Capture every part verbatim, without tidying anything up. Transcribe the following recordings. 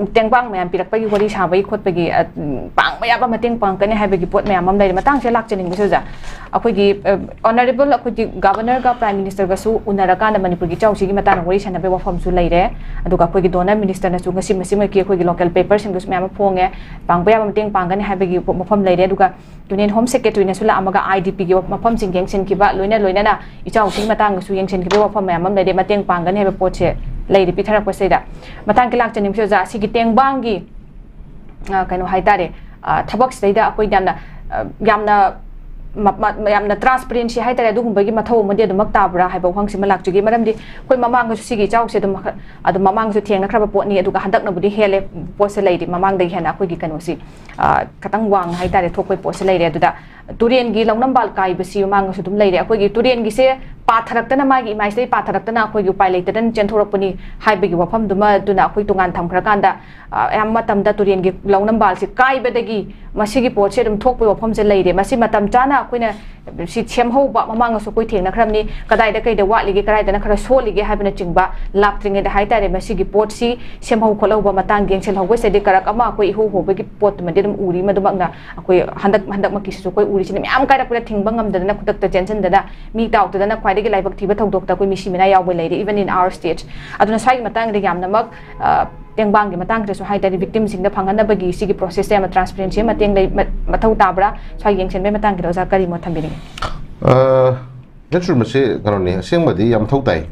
ꯇꯦꯡꯕꯥꯡ ꯃꯌꯥꯝ ꯄꯤꯔꯛꯄꯒꯤ ꯋꯥꯔꯤ ꯁꯥꯕꯒꯤ ꯈꯣꯠꯄꯒꯤ, ꯑ, ꯄꯥꯡꯕ ꯌꯥꯕ ꯃꯇꯦꯡ ꯄꯥꯡꯒꯅꯤ ꯍꯥꯏꯕꯒꯤ ꯄꯣꯠ ꯃꯌꯥꯝ ꯑꯃ ꯂꯩꯔꯦ꯫ ꯃꯇꯥꯡꯁꯦ ꯂꯥꯛꯆꯅꯤꯡꯕꯁꯦ ꯑꯣꯖꯥ, ꯑꯩꯈꯣꯏꯒꯤ, ꯑ, Honourable ꯑꯩꯈꯣꯏꯒꯤ Governor ꯒ Prime Minister ꯒꯁꯨ ꯎꯅꯔꯀꯥꯟꯗ ꯃꯅꯤꯄꯨꯔꯒꯤ ꯏꯆꯥꯎꯁꯤꯒꯤ ꯃꯇꯥꯡꯗ ꯋꯥꯔꯤ ꯁꯥꯟꯅꯕꯒꯤ ꯋꯥꯐꯝꯁꯨ ꯂꯩꯔꯦ꯫ ꯑꯗꯨꯒ ꯑꯩꯈꯣꯏꯒꯤ donor minister ꯅꯁꯨ ꯉꯁꯤ ꯃꯁꯤꯃꯛꯀꯤ ꯑꯩꯈꯣꯏꯒꯤ local paper ꯁꯤꯡꯗꯁꯨ ꯃꯌꯥꯝ ꯑꯃ ꯐꯣꯡꯉꯦ, ꯄꯥꯡꯕ ꯌꯥꯕ ꯃꯇꯦꯡ ꯄꯥꯡꯒꯅꯤ ꯍꯥꯏꯕꯒꯤ ꯋꯥꯐꯝ ꯂꯩꯔꯦ꯫ ꯑꯗꯨꯒ Union Home Secretary ꯅꯁꯨ ꯂꯥꯛꯑꯝꯃꯒ I D P ꯒꯤ ꯃꯐꯝꯁꯤꯡ ꯌꯦꯡꯁꯤꯟꯈꯤꯕ, ꯂꯣꯏꯅ ꯂꯣꯏꯅꯅ ꯏꯆꯥꯎꯁꯤꯡꯒꯤ ꯃꯇꯥꯡꯗꯁꯨ ꯌꯦꯡꯁꯤꯟꯈꯤꯕꯒꯤ ꯋꯥꯐꯝ ꯃꯌꯥꯝ ꯑꯃ ꯂꯩꯔꯦ꯫ ꯃꯇꯦꯡ ꯄꯥꯡꯒꯅꯤ ꯍꯥꯏꯕ ꯄꯣꯠꯁꯦ ꯂꯩꯔꯦ ꯄꯤꯊꯔꯛꯄꯁꯤꯗ꯫ ꯃꯇꯥꯡꯒꯤ ꯂꯥꯛꯆꯅꯤꯡꯕꯁꯦ ꯑꯣꯖꯥ, ꯑꯁꯤꯒꯤ ꯇꯦꯡꯕꯥꯡꯒꯤ, ꯑ, ꯀꯩꯅꯣ ꯍꯥꯏꯇꯥꯔꯦ, ꯑ, ꯊꯕꯛꯁꯤꯗꯩꯗ ꯑꯩꯈꯣꯏ ꯌꯥꯝꯅ, ꯑ, ꯌꯥꯝꯅ ꯃ-, ꯃ-, ꯌꯥꯝꯅ transparency ꯍꯥꯏꯇꯥꯔꯦ, ꯑꯗꯨꯒꯨꯝꯕꯒꯤ ꯃꯊꯧ ꯑꯃꯗꯤ ꯑꯗꯨꯃꯛ ꯇꯥꯕ꯭ꯔꯥ ꯍꯥꯏꯕ ꯋꯥꯍꯪꯁꯤꯃ ꯂꯥꯛꯆꯒꯦ꯫ ꯃꯔꯝꯗꯤ ꯑꯩꯈꯣꯏ ꯃꯃꯥꯡꯗꯁꯨ ꯁꯤꯒꯤ ꯏꯆꯥꯎꯁꯦ ꯑꯗꯨꯝ ꯃꯈ-, ꯑꯗꯨꯝ ꯃꯃꯥꯡꯗꯁꯨ ꯊꯦꯡꯅꯈ꯭ꯔꯕ ꯄꯣꯠꯅꯤ, ꯑꯗꯨꯒ ꯍꯟꯗꯛꯅꯕꯨꯗꯤ ꯍꯦꯜꯂꯦ ꯄꯣꯠꯁꯦ ꯂꯩꯔꯤ, ꯃꯃꯥꯡꯗꯒꯤ ꯍꯦꯟꯅ ꯑꯩꯈꯣꯏꯒꯤ ꯀꯩꯅꯣꯁꯤ, ꯑ, ꯈꯇꯪ ꯋꯥꯡꯅ ꯍꯥꯏꯇꯥꯔꯦ ꯊꯣꯛꯄꯒꯤ ꯄꯣꯠꯁꯦ ꯂꯩꯔꯦ꯫ ꯑꯗꯨꯗ ꯇꯨꯔꯦꯟꯒꯤ ꯂꯧꯅꯝꯕꯥꯜ ꯀꯥꯏꯕꯁꯤ ꯃꯃꯥꯡꯗꯁꯨ ꯑꯗꯨꯝ ꯂꯩꯔꯦ꯫ ꯑꯩꯈꯣꯏꯒꯤ ꯇꯨꯔꯦꯟꯒꯤꯁꯦ ꯄꯥꯊꯔꯛꯇꯅ, ꯃꯥꯒꯤ ꯏꯃꯥꯏꯁꯤꯗꯩ ꯄꯥꯊꯔꯛꯇꯅ ꯑꯩꯈꯣꯏꯒꯤ ꯎꯄꯥꯏ ꯂꯩꯇꯗꯅ ꯆꯦꯟꯊꯣꯔꯛꯄꯅꯤ ꯍꯥꯏꯕꯒꯤ ꯋꯥꯐꯝꯗꯨꯃ ꯑꯗꯨꯅ ꯑꯩꯈꯣꯏ ꯇꯣꯉꯥꯟ ꯊꯝꯈ꯭ꯔꯀꯥꯟꯗ, ꯑ, ꯑꯌꯥꯝꯕ ꯃꯇꯝꯗ ꯇꯨꯔꯦꯟꯒꯤ ꯂꯧꯅꯝꯕꯥꯜꯁꯤ ꯀꯥꯏꯕꯗꯒꯤ ꯃꯁꯤꯒꯤ ꯄꯣꯠꯁꯦ ꯑꯗꯨꯝ ꯊꯣꯛꯄꯒꯤ ꯋꯥꯐꯝꯁꯦ ꯂꯩꯔꯦ꯫ ꯃꯁꯤ ꯃꯇꯝ ꯆꯥꯅ ꯑꯩꯈꯣꯏꯅ ꯁꯤ ꯁꯦꯝꯍꯧꯕ, ꯃꯃꯥꯡꯗꯁꯨ ꯑꯩꯈꯣꯏ ꯊꯦꯡꯅꯈ꯭ꯔꯕꯅꯤ, ꯀꯗꯥꯏꯗ ꯀꯩꯗ ꯋꯥꯠꯂꯤꯒꯦ, ꯀꯗꯥꯏꯗꯅ ꯈꯔ ꯁꯣꯜꯂꯤꯒꯦ ꯍꯥꯏꯕꯅꯆꯤꯡꯕ ꯂꯥꯛꯇ꯭ꯔꯤꯉꯩꯗ ꯍꯥꯏꯇꯥꯔꯦ, ꯃꯁꯤꯒꯤ ꯄꯣꯠꯁꯤ ꯁꯦꯝꯍꯧ ꯈꯣꯠꯍꯧꯕ ꯃꯇꯥꯡ ꯌꯦꯡꯁꯤꯜꯍꯧꯕꯁꯤꯗꯤ ꯀꯔꯛ ꯑꯃ ꯑꯩꯈꯣꯏ ꯏꯍꯧ ꯍꯧꯕꯒꯤ ꯄꯣꯠꯇꯨꯃꯗꯤ ꯑꯗꯨꯝ ꯎꯔꯤ꯫ ꯃꯗꯨꯃꯛꯅ ꯑꯩꯈꯣꯏ ꯍꯟꯗꯛ, ꯍꯟꯗꯛꯃꯛꯀꯤꯁꯤꯁꯨ ꯑꯩꯈꯣꯏ ꯎꯔꯤꯁꯤꯅ ꯃꯌꯥꯝ ꯀꯥꯏꯔꯛꯄꯗ ꯊꯤꯡꯕ ꯉꯝꯗꯗꯅ ꯈꯨꯗꯛꯇ ꯆꯦꯟꯁꯤꯟꯗꯅ ꯃꯤ ꯇꯥꯎꯗꯗꯅ ꯈ꯭ꯋꯥꯏꯗꯒꯤ ꯂꯥꯏꯕꯛ ꯊꯤꯕ ꯊꯧꯗꯣꯛꯇ ꯑꯩꯈꯣꯏ ꯃꯤꯁꯤ ꯃꯤꯅꯥ ꯌꯥꯎꯕ ꯂꯩꯔꯦ, even in our state꯫ ꯑꯗꯨꯅ ꯁ꯭ꯋꯥꯏꯒꯤ ꯃꯇꯥꯡꯗ ꯌꯥꯝꯅꯃꯛ, ꯑ, ꯇꯦꯡꯕꯥꯡꯒꯤ ꯃꯇꯥꯡꯗꯁꯨ ꯍꯥꯏꯇꯥꯔꯦ, victim ꯁꯤꯡꯗ ꯐꯪꯍꯟꯅꯕꯒꯤ ꯁꯤꯒꯤ process ꯁꯦ ꯌꯥꯝꯅ transparency ꯃꯇꯦꯡ ꯂꯩ-, ꯃ-, ꯃꯊꯧ ꯇꯥꯕ꯭ꯔꯥ? ꯁ꯭ꯋꯥꯏ ꯌꯦꯡꯁꯤꯟꯕꯒꯤ ꯃꯇꯥꯡꯒꯤꯗ ꯑꯣꯖꯥ ꯀꯔꯤ ꯃꯣꯠ ꯊꯝꯕꯤꯅꯤꯡꯉꯤ? ꯑ, ꯅꯠꯇ꯭ꯔ ꯃꯁꯤ ꯀꯩꯅꯣꯅꯤ, ꯑꯁꯦꯡꯕꯗꯤ ꯌꯥꯝ ꯃꯊꯧ ꯇꯥꯏ꯫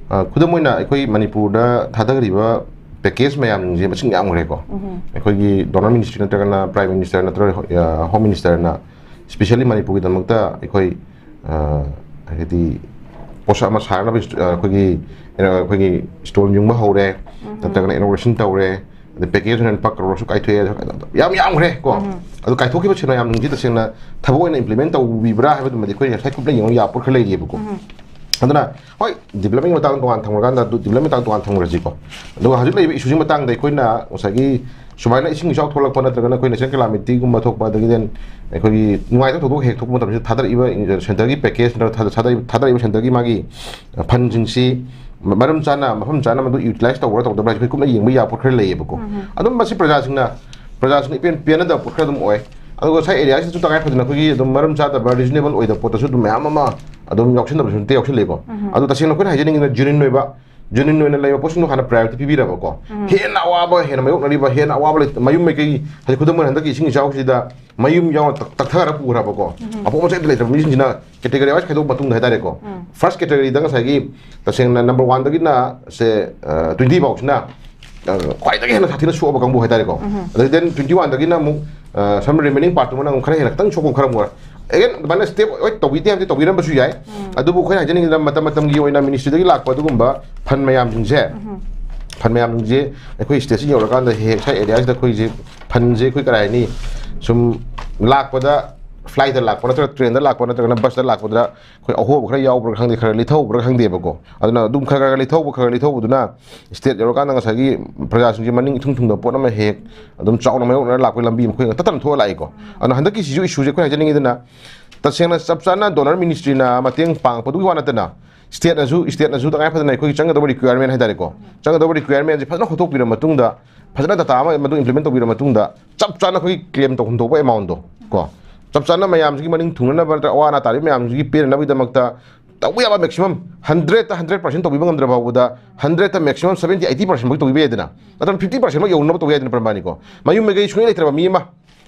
ꯑ, ꯈꯨꯗꯝ ꯑꯣꯏꯅ ꯑꯩꯈꯣꯏ ꯃꯅꯤꯄꯨꯔꯗ ꯊꯥꯗꯈ꯭ꯔꯤꯕ package ꯃꯌꯥꯝꯁꯦ ꯃꯁꯤꯡ ꯌꯥꯝꯈ꯭ꯔꯦꯀꯣ꯫ ꯎꯝ꯫ ꯑꯩꯈꯣꯏꯒꯤ donor ministry ꯅꯠꯇ꯭ꯔꯒꯅ Prime Minister ꯅꯠꯇ꯭ꯔꯒ, ꯑ, Home Minister ꯅ specially ꯃꯅꯤꯄꯨꯔꯒꯤꯗꯃꯛꯇ ꯑꯩꯈꯣꯏ, ꯑ, ꯍꯥꯏꯗꯤ ꯄꯣꯠꯁꯛ ꯑꯃ ꯁꯥꯅꯕ, ꯑ, ꯑꯩꯈꯣꯏꯒꯤ, ꯑ, ꯑꯩꯈꯣꯏꯒꯤ stone ꯌꯨꯡꯕ ꯍꯧꯔꯦ, ꯎꯝ꯫ ꯅꯠꯇ꯭ꯔꯒꯅ inauguration ꯇꯧꯔꯦ, ꯑꯗꯩ package ꯑꯣꯏꯅ ꯂꯨꯄꯥ ꯀꯔꯣꯔꯁꯨ ꯀꯥꯏꯊꯣꯛꯑꯦ, ꯌꯥꯝ ꯌꯥꯝꯈ꯭ꯔꯦ ꯀꯣ꯫ ꯎꯝ꯫ ꯑꯗꯨ ꯀꯥꯏꯊꯣꯛꯈꯤꯕ ꯁꯦꯟ ꯃꯌꯥꯝꯁꯤꯡꯁꯤ ꯇꯁꯦꯡꯅ ꯊꯕꯛ ꯑꯣꯏꯅ implement ꯇꯧꯕꯤꯕ꯭ꯔꯥ ꯍꯥꯏꯕꯗꯨꯃꯗꯤ ꯑꯩꯈꯣꯏ ꯉꯁꯥꯏ ꯀꯨꯞꯅ ꯌꯦꯡꯕ ꯌꯥꯕ ꯄꯣꯠ ꯈꯔ ꯂꯩꯔꯤꯑꯕꯀꯣ꯫ ꯎꯝ꯫ ꯑꯗꯨꯅ ꯍꯣꯏ, development ꯃꯇꯥꯡ ꯇꯣꯉꯥꯟ ꯊꯝꯈ꯭ꯔꯀꯥꯟꯗ ꯑꯗꯨ development ꯃꯇꯥꯡ ꯇꯣꯉꯥꯟ ꯊꯝꯈ꯭ꯔꯁꯤꯀꯣ꯫ ꯑꯗꯨꯒ ꯍꯧꯖꯤꯛ ꯂꯩꯔꯤꯕ issue ꯁꯤ ꯃꯇꯥꯡꯗ ꯑꯩꯈꯣꯏꯅ ꯉꯁꯥꯏꯒꯤ ꯁꯨꯃꯥꯏꯅ ꯏꯁꯤꯡ ꯏꯆꯥꯎ ꯊꯣꯛꯂꯛꯄ ꯅꯠꯇ꯭ꯔꯒꯅ ꯑꯩꯈꯣꯏ natural calamity ꯒꯨꯝꯕ ꯊꯣꯛꯄ, ꯑꯗꯒꯤ then ꯑꯩꯈꯣꯏꯒꯤ ꯅꯨꯡꯉꯥꯏꯇꯕ ꯊꯧꯗꯣꯛ ꯍꯦꯛ ꯊꯣꯛꯄ ꯃꯇꯝꯁꯤꯗ ꯊꯥꯗꯔꯛꯏꯕ centre ꯒꯤ package ꯅꯠꯇ꯭ꯔꯒ ꯊꯥꯗ-, ꯊꯥꯗꯔꯛꯏꯕ, ꯊꯥꯗꯔꯛꯏꯕ centre ꯒꯤ ꯃꯥꯒꯤ fund ꯁꯤꯡꯁꯤ ꯃꯔꯝ ꯆꯥꯅ, ꯃꯐꯝ ꯆꯥꯅ ꯃꯗꯨ ꯌꯨꯇꯤꯂꯥꯏꯁ ꯇꯧꯕ꯭ꯔꯥ ꯇꯧꯗꯕ꯭ꯔꯥ ꯍꯥꯏꯁꯦ ꯑꯩꯈꯣꯏ ꯀꯨꯞꯅ ꯌꯦꯡꯕ ꯌꯥꯕ ꯄꯣꯠ ꯈꯔ ꯂꯩꯌꯦꯕꯀꯣ꯫ ꯑꯗꯨꯝ ꯃꯁꯤ ꯄ꯭ꯔꯖꯥꯁꯤꯡꯅ, ꯄ꯭ꯔꯖꯥꯁꯤꯡꯅ ꯏꯄꯦꯟ ꯄꯦꯟꯅꯗꯕ ꯄꯣꯠ ꯈꯔ ꯑꯗꯨꯝ ꯑꯣꯏ꯫ ꯑꯗꯨꯒ ꯉꯁꯥꯏ ꯑꯦꯔꯤꯌꯥꯁꯤꯗꯁꯨ ꯇꯉꯥꯏ ꯐꯗꯅ ꯑꯩꯈꯣꯏꯒꯤ ꯑꯗꯨꯝ ꯃꯔꯝ ꯆꯥꯗꯕ, ꯔꯤꯖꯅꯦꯕꯜ ꯑꯣꯏꯗꯕ ꯄꯣꯠꯇꯁꯨ ꯑꯗꯨꯝ ꯃꯌꯥꯝ ꯑꯃ ꯑꯗꯨꯝ ꯌꯥꯎꯁꯤꯟꯅꯕꯁꯨ ꯅꯠꯇꯦ, ꯌꯥꯎꯁꯤꯜꯂꯦꯀꯣ꯫ ꯑꯗꯨ ꯇꯁꯦꯡꯅ ꯑꯩꯈꯣꯏꯅ ꯍꯥꯏꯖꯅꯤꯡꯉꯤꯗꯨꯅ ꯖꯦꯅ꯭ꯌꯨꯟ ꯑꯣꯏꯕ, ꯖꯦꯅ꯭ꯌꯨꯟ ꯑꯣꯏꯅ ꯂꯩꯕ ꯄꯣꯠꯁꯤꯡꯗꯣ ꯍꯥꯟꯅ ꯄ꯭ꯔꯥꯏꯌꯣꯔꯤꯇꯤ ꯄꯤꯕꯤꯔꯕꯀꯣ꯫ ꯍꯦꯟꯅ ꯑꯋꯥꯕ, ꯍꯦꯟꯅ ꯃꯥꯌꯣꯛꯅꯔꯤꯕ, ꯍꯦꯟꯅ ꯑꯋꯥꯕ ꯂꯩ-, ꯃꯌꯨꯝ ꯃꯩꯀꯩ, ꯍꯥꯏꯗꯤ ꯈꯨꯗꯝ ꯑꯣꯏꯅ ꯍꯟꯗꯛꯀꯤ ꯏꯁꯤꯡ ꯏꯆꯥꯎꯁꯤꯗ ꯃꯌꯨꯝ ꯌꯥꯎꯅ ꯇꯛ-, ꯇꯛꯊꯔ ꯄꯨꯈ꯭ꯔꯕꯀꯣ꯫ ꯑꯄꯣꯛ ꯑꯆꯩ ꯑꯝꯇ ꯂꯩꯇ꯭ꯔꯕ ꯃꯤꯁꯤꯡꯁꯤꯅ ꯀꯦꯇꯦꯒꯣꯔꯤ ꯋꯥꯏꯁ ꯈꯥꯏꯗꯣꯛꯄ ꯃꯇꯨꯡꯗ ꯍꯥꯏꯇꯥꯔꯦꯀꯣ꯫ ꯐꯥꯔꯁ ꯀꯦꯇꯦꯒꯣꯔꯤꯗ ꯉꯁꯥꯏꯒꯤ ꯇꯁꯦꯡꯅ ꯅꯝꯕꯔ ꯋꯥꯟꯗꯒꯤꯅ ꯁꯦ, ꯑ, ꯇ꯭ꯋꯦꯟꯇꯤ ꯐꯥꯎꯁꯤꯅ, ꯑ, ꯈ꯭ꯋꯥꯏꯗꯒꯤ ꯍꯦꯟꯅ ꯁꯥꯊꯤꯅ ꯁꯣꯛꯑꯕ ꯀꯥꯡꯕꯨ ꯍꯥꯏꯇꯥꯔꯦꯀꯣ꯫ ꯑꯗꯩ ꯗꯦꯟ ꯇ꯭ꯋꯦꯟꯇꯤ ꯋꯥꯟꯗꯒꯤꯅ ꯑꯃꯨꯛ, ꯑ, ꯁꯝ ꯔꯤꯃꯦꯅꯤꯡ ꯄꯥꯔꯠꯇꯨꯃꯅ ꯑꯃꯨꯛ ꯈꯔ ꯍꯦꯟꯅ ꯈꯤꯇꯪ ꯁꯣꯛꯄ ꯈꯔ ꯑꯃꯨꯛ ꯑꯣꯏꯔꯦ꯫ ꯑꯦꯒꯦꯟ ꯑꯗꯨꯃꯥꯏꯅ ꯁ꯭ꯇꯦꯞ ꯍꯣꯏ ꯇꯧꯕꯤꯗꯦ ꯍꯥꯏꯕꯗꯤ ꯇꯧꯕꯤꯔꯝꯕꯁꯨ ꯌꯥꯏ꯫ ꯑꯗꯨꯕꯨ ꯑꯩꯈꯣꯏꯅ ꯍꯥꯏꯖꯅꯤꯡꯉꯤꯗꯅ ꯃꯇꯝ ꯃꯇꯝꯒꯤ ꯑꯣꯏꯅ ꯃꯤꯅꯤꯁꯇ꯭ꯔꯤꯗꯒꯤ ꯂꯥꯛꯄ ꯑꯗꯨꯒꯨꯝꯕ ꯐꯟ ꯃꯌꯥꯝꯁꯤꯡꯁꯦ, ꯐꯟ ꯃꯌꯥꯝꯁꯤꯡꯁꯦ ꯑꯩꯈꯣꯏ ꯁ꯭ꯇꯦꯠꯁꯤ ꯌꯧꯔꯀꯥꯟꯗ ꯍꯦꯛ ꯍꯦꯛ ꯁ꯭ꯋꯥꯏ ꯑꯦꯔꯤꯌꯥꯁꯤꯗ ꯑꯩꯈꯣꯏꯁꯦ ꯐꯟꯁꯦ ꯑꯩꯈꯣꯏ ꯀꯔꯤ ꯍꯥꯏꯅꯤ, ꯁꯨꯝ ꯂꯥꯛꯄꯗ ꯐ꯭ꯂꯥꯏꯠꯇ ꯂꯥꯛꯄ ꯅꯠꯇ꯭ꯔꯒ ꯇ꯭ꯔꯦꯟꯗ ꯂꯥꯛꯄ ꯅꯠꯇ꯭ꯔꯒꯅ ꯕꯁꯇ ꯂꯥꯛꯄꯗ ꯑꯩꯈꯣꯏ ꯑꯍꯣꯕ ꯈꯔ ꯌꯥꯎꯕ꯭ꯔꯥ ꯈꯪꯗꯦ, ꯈꯔ ꯂꯤꯊꯍꯧꯕ꯭ꯔꯥ ꯈꯪꯗꯦꯕꯀꯣ꯫ ꯑꯗꯨꯅ ꯑꯗꯨꯝ ꯈꯔ ꯈꯔ ꯂꯤꯊꯍꯧꯕ, ꯈꯔ ꯈꯔ ꯂꯤꯊꯍꯧꯕꯗꯨꯅ ꯁ꯭ꯇꯦꯠ ꯌꯧꯔꯀꯥꯟꯗ ꯉꯁꯥꯏꯒꯤ ꯄ꯭ꯔꯖꯥꯁꯤꯡꯁꯦ ꯃꯅꯤꯡ ꯏꯊꯨꯡ ꯊꯨꯡꯗꯕ ꯄꯣꯠ ꯑꯃ ꯍꯦꯛ ꯑꯗꯨꯝ ꯆꯥꯎꯅ ꯃꯥꯌꯣꯛꯅꯔ ꯂꯥꯛꯄꯒꯤ ꯂꯝꯕꯤ ꯑꯃ ꯑꯩꯈꯣꯏ ꯇꯠꯇꯅ ꯊꯣꯛꯑ ꯂꯥꯛꯏꯀꯣ꯫ ꯑꯗꯨꯅ ꯍꯟꯗꯛꯀꯤ ꯁꯤꯁꯨ ꯏꯁꯨꯁꯦ ꯑꯩꯈꯣꯏꯅ ꯍꯥꯏꯖꯅꯤꯡꯉꯤꯗꯅ ꯇꯁꯦꯡꯅ ꯆꯞ ꯆꯥꯅ ꯗꯣꯅꯔ ꯃꯤꯅꯤꯁꯇ꯭ꯔꯤꯅ ꯃꯇꯦꯡ ꯄꯥꯡꯉꯛꯄꯗꯨꯒꯤ ꯋꯥ ꯅꯠꯇꯅ ꯁ꯭ꯇꯦꯠꯅꯁꯨ, ꯁ꯭ꯇꯦꯠꯅꯁꯨ ꯇꯉꯥꯏ ꯐꯗꯅ ꯑꯩꯈꯣꯏꯒꯤ ꯆꯪꯒꯗꯕ ꯔꯤꯀ꯭ꯋꯥꯏꯔꯃꯦꯟ ꯍꯥꯏꯇꯥꯔꯦꯀꯣ, ꯆꯪꯒꯗꯕ ꯔꯤꯀ꯭ꯋꯥꯏꯔꯃꯦꯟꯁꯦ ꯐꯖꯅ ꯍꯣꯠꯇꯣꯛꯄꯤꯔ ꯃꯇꯨꯡꯗ ꯐꯖꯅ ꯗꯇꯥ ꯑꯃ ꯃꯗꯨ ꯏꯝꯄ꯭ꯂꯤꯃꯦꯟ ꯇꯧꯕꯤꯔ ꯃꯇꯨꯡꯗ ꯆꯞ ꯆꯥꯅ ꯑꯩꯈꯣꯏꯒꯤ ꯀ꯭ꯂꯦꯝ ꯇꯧꯐꯝ ꯊꯣꯛꯄ ꯑꯦꯃꯥꯎꯟꯗꯣ ꯀꯣ, ꯆꯞ ꯆꯥꯅ ꯃꯌꯥꯝꯁꯤꯒꯤ ꯃꯅꯤꯡ ꯊꯨꯡꯅꯅꯕ ꯅꯠꯇ꯭ꯔꯒ ꯑꯋꯥ ꯑꯅꯥ ꯇꯥꯔꯤꯕ ꯃꯌꯥꯝꯁꯤꯒꯤ ꯄꯦꯟꯅꯅꯕꯒꯤꯗꯃꯛꯇ ꯇꯧꯕ ꯌꯥꯕ ꯃꯦꯛꯁꯤꯃꯝ ꯍꯟꯗ꯭ꯔꯦꯠꯇ ꯍꯟꯗ꯭ꯔꯦꯠ ꯄꯥꯔꯁꯦꯟ ꯇꯧꯕꯤꯕ ꯉꯝꯗ꯭ꯔ ꯐꯥꯎꯕꯗ ꯍꯟꯗ꯭ꯔꯦꯠꯇ ꯃꯦꯛꯁꯤꯃꯝ ꯁꯕꯦꯟꯇꯤ ꯑꯩꯠꯇꯤ ꯄꯥꯔꯁꯦꯟ ꯐꯥꯎ ꯇꯧꯕꯤꯕ ꯌꯥꯏꯗꯅ, ꯅꯠꯇ꯭ꯔꯒ ꯐꯤꯐꯇꯤ ꯄꯥꯔꯁꯦꯟ ꯐꯥꯎ ꯌꯧꯅꯕ ꯇꯧꯕ ꯌꯥꯏꯗꯅ꯫ ꯄ꯭ꯔꯃꯥꯅꯤꯀꯣ, ꯃꯌꯨꯝ ꯃꯀꯩ ꯁꯨꯡꯂꯩ ꯂꯩꯇ꯭ꯔꯕ ꯃꯤ ꯑꯃ,